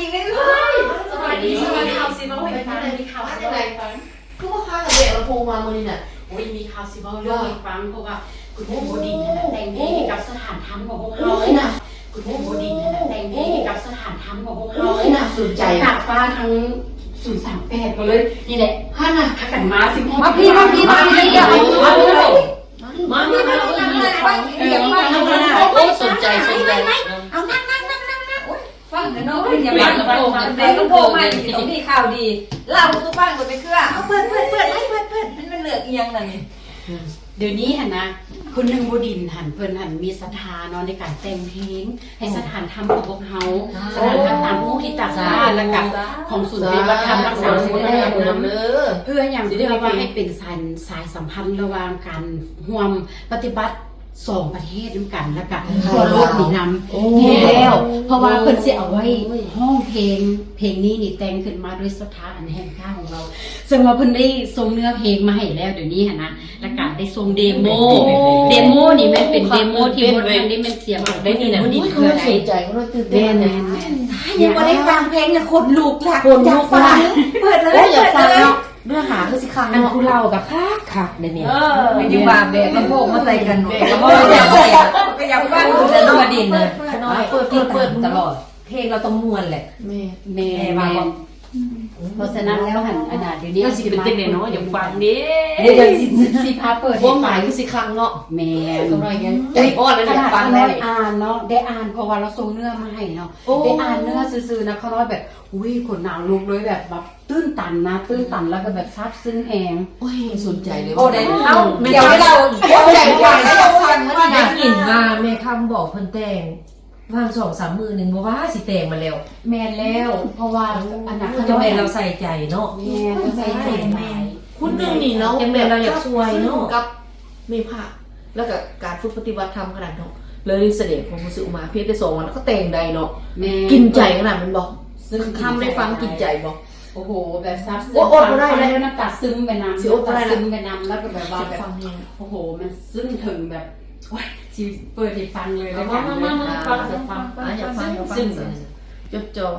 ສະບາຍດີ ມີຂ່າວຊິເວົ້າໃຫ້ຟັງ ມີຂ່າວຊິເວົ້າໃຫ້ຟັງ. ຄືບໍ່ພາກັນແບກລຳໂພງມາມື້ນີ້ນະ? ໂອ້ຍ ມີຂ່າວຊິເວົ້າເລື່ອງໃຫ້ຟັງ ເພາະວ່າຄຸນໝູ່ບໍດິນຫັ້ນນະ ແຕ່ງເພງໃຫ້ກັບສະຖານທຳຂອງພວກເຮົາ. ໂອ້ຍ ນະ ຄຸນໝູ່ບໍດິນຫັ້ນນະ ແຕ່ງເພງໃຫ້ກັບສະຖານທຳຂອງພວກເຮົາ. ໂອ້ຍ ນາສົນໃຈ. ຕາກຟ້າທັງສູນສາມແປດໝົດເລີຍ. ນີ້ແຫຼະ ຫັ້ນນະ ພາກັນມາຊິ ມາພີ້ ມາພີ້ ມາພີ້ ມາພີ້. ມາ ມາ ມາ ມາ ເອີ ໂອ້ ສົນໃຈ ສົນໃຈ. ເອົາ ນັ່ງ ນັ່ງ ນັ່ງ ນັ່ງ ນັ່ງ. ໂອ້ຍ ຟັງແຕ່ເນາະ ເພິ່ນຢ່າຟັງ ຟັງ ຟັງ ຟັງ ເພິ່ນໂທມາ ເພິ່ນຕ້ອງມີຂ່າວດີ ເລົ່າສູ່ຟັງໂລດແມ່ເຄືອ. ເອົາ ເປີດ ເປີດ ເປີດ ເປີດ ເປີດ ເປັນເລື່ອງອີ່ຫຍັງນັ້ນນີ້? ດຽວນີ້ຫັ້ນນະ ຄຸນໜຶ່ງບໍດິນຫັ້ນ ເພິ່ນຫັ້ນມີສັດທາເນາະ ໃນການແຕ່ງເພງໃຫ້ສະຖານທຳຂອງພວກເຮົາ ສະຖານທຳຕາມຮູບທີ່ຕາກຟ້າ ແລ້ວກະຂອງສູນປະຕິບັດທຳຮັກສາສິນແປດນຳ. ເພື່ອຫຍັງ? ເພື່ອວ່າໃຫ້ເປັນສາຍ ສາຍສຳພັນລະຫວ່າງການຮ່ວມປະຕິບັດ ສອງປະເທດນຳກັນ ແລ້ວກະທົ່ວໂລກນີ້ນຳ. ໂອ້ ແມ່ນແລ້ວ ເພາະວ່າເພິ່ນຊິເອົາໄວ້ຮ້ອງເພງ ເພງນີ້ນີ້ແຕ່ງຂຶ້ນມາໂດຍສັດທາອັນແຮງຄ່າຂອງເຮົາ ເຊິ່ງວ່າເພິ່ນໄດ້ສົ່ງເນື້ອເພງມາໃຫ້ແລ້ວດຽວນີ້ຫັ້ນນະ ແລ້ວກະໄດ້ສົ່ງເດໂມ. ເດໂມນີ້ແມ່ນເປັນເດໂມທີ່ບໍ່ທັນໄດ້ແມ່ນສຽງຂອງຜູ້ນີ້ນະ. ໂອ້ຍ ຄືວ່າສົນໃຈ ຄືວ່າຕື່ນເຕັ້ນ. ແມ່ນໆໆ ຍັງບໍ່ໄດ້ຟັງເພງນະ ຂົນລຸກລະ ຂົນລຸກລະ. ເປີດເລີຍ ເປີດເລີຍ. ເນື້ອຫາຄືຊິຄັກເນາະ ອັນຜູ້ເລົ່າກໍຄັກ ຄັກເດ້ນີ້. ເອີ ມັນຍັງວ່າແບກລຳໂພງມາໃສ່ກັນເນາະ ແບກລຳໂພງ ກໍຢາກຟັງຢູ່ແລ້ວເນາະ ບໍ່ດິນນະ. ເປີດ ເປີດ ເປີດຕະຫຼອດ ເພງລາວຕ້ອງມ່ວນແຫຼະ. ແມ່ນ ແມ່ນ ແມ່ນວ່າບໍ່? ເພາະສະນັ້ນແລ້ວຫັ້ນ ອັນນ່າ ດຽວນີ້ ຊິເປັນຈັ່ງໃດເນາະ ຢາກຟັງເດ້. ດຽວ ດຽວຊິ ຊິພາເປີດໃຫ້ຟັງ ຄວາມໝາຍຄືຊິຄັກເນາະ. ແມ່ນ ຈັກໜ້ອຍຍັງໃຈອ່ອນແລ້ວ ຢາກຟັງແລ້ວ. ອ່ານເນາະ ໄດ້ອ່ານ ເພາະວ່າລາວສົ່ງເນື້ອມາໃຫ້ເນາະ. ໂອ້ ໄດ້ອ່ານເນື້ອຊື່ໆນະ ຂ້ານ້ອຍແບບ ອຸ້ຍ ຂົນນາວລຸກເລີຍ ແບບ ແບບ ຕື່ນຕັນນະ ຕື່ນຕັນ ແລ້ວກໍແບບຊາບຊຶ້ງແຮງ. ໂອ້ຍ ສົນໃຈເລີຍ. ໂອ້ ໄດ້ ເອົ້າ ດຽວເຮົາ ເອົາໃຈໄວ້ ໄດ້ຍິນວ່າແມ່ຄຳບອກເພິ່ນແຕ່ງ ຫວ່າງສອງສາມມື້ໜຶ່ງ ບໍ່ວ່າຊິແຕ່ງມາແລ້ວ. ແມ່ນແລ້ວ ເພາະວ່າ ໂອ້ ອັນນັ້ນ ຈັກແມ່ນລາວໃສ່ໃຈເນາະ. ແມ່ນ ລາວໃສ່ໃຈຫຼາຍ. ຄົນໜຶ່ງນີ້ເນາະ ຈັກແມ່ນລາວຢາກຊ່ວຍເນາະ ກັບແມ່ພະ ແລ້ວກໍການຝຶກປະຕິບັດທຳຂະໜາດເນາະ ເລີຍສະແດງຄວາມຮູ້ສຶກອອກມາ ພຽງແຕ່ສອງວັນ ແລ້ວກໍແຕ່ງໄດ້ເນາະ. ແມ່ນ ກິນໃຈຂະໜາດແມ່ນບໍ່? ຊຶ່ງຄຳໄດ້ຟັງກິນໃຈບໍ່? ໂອ້ໂຫ ແບບຊາບຊຶ້ງ ໂອ້ ອົດບໍ່ໄດ້ແລ້ວ ນ້ຳຕາຊຶ້ມໄປນຳ ຊິອົດບໍ່ໄດ້ແລ້ວ ນ້ຳຕາຊຶ້ມໄປນຳ ແລ້ວກໍແບບວ່າແບບ ໂອ້ໂຫ ມັນຊຶ້ງເຖິງແບບ ໂອ້ຍ ຊິເປີດໃຫ້ຟັງເລີຍ. ເອົາ ມາ ມາ ມາ ຟັງ ຟັງ ຟັງ ຟັງ ຟັງ ຟັງ ຈົດຈ່ອ.